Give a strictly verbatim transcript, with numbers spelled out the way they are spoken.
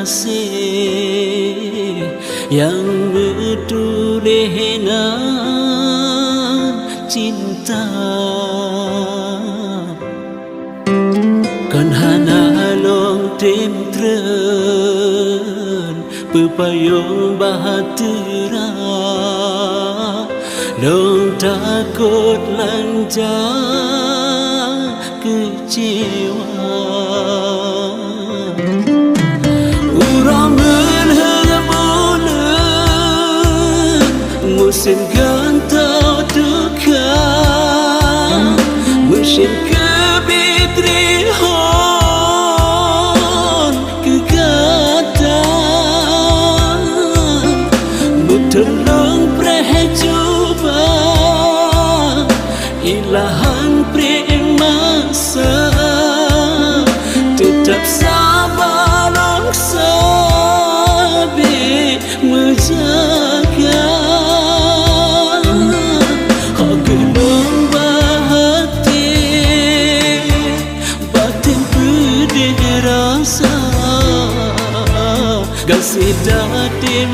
Gaséh nyang meutuléh nan cinta, kon hana lom tem treun peupayong bahtera. Lôn takot lanja keucewa. Uroe meulheueh buleuen, musém gantoe teuka, musém keubiet rihon keu gata. Meuteulông preh cuba, ilahang preh masa, teutap saba lôn sabe meujaga. Ho keunong bah até, baten peudeh rasa, gaséh tatem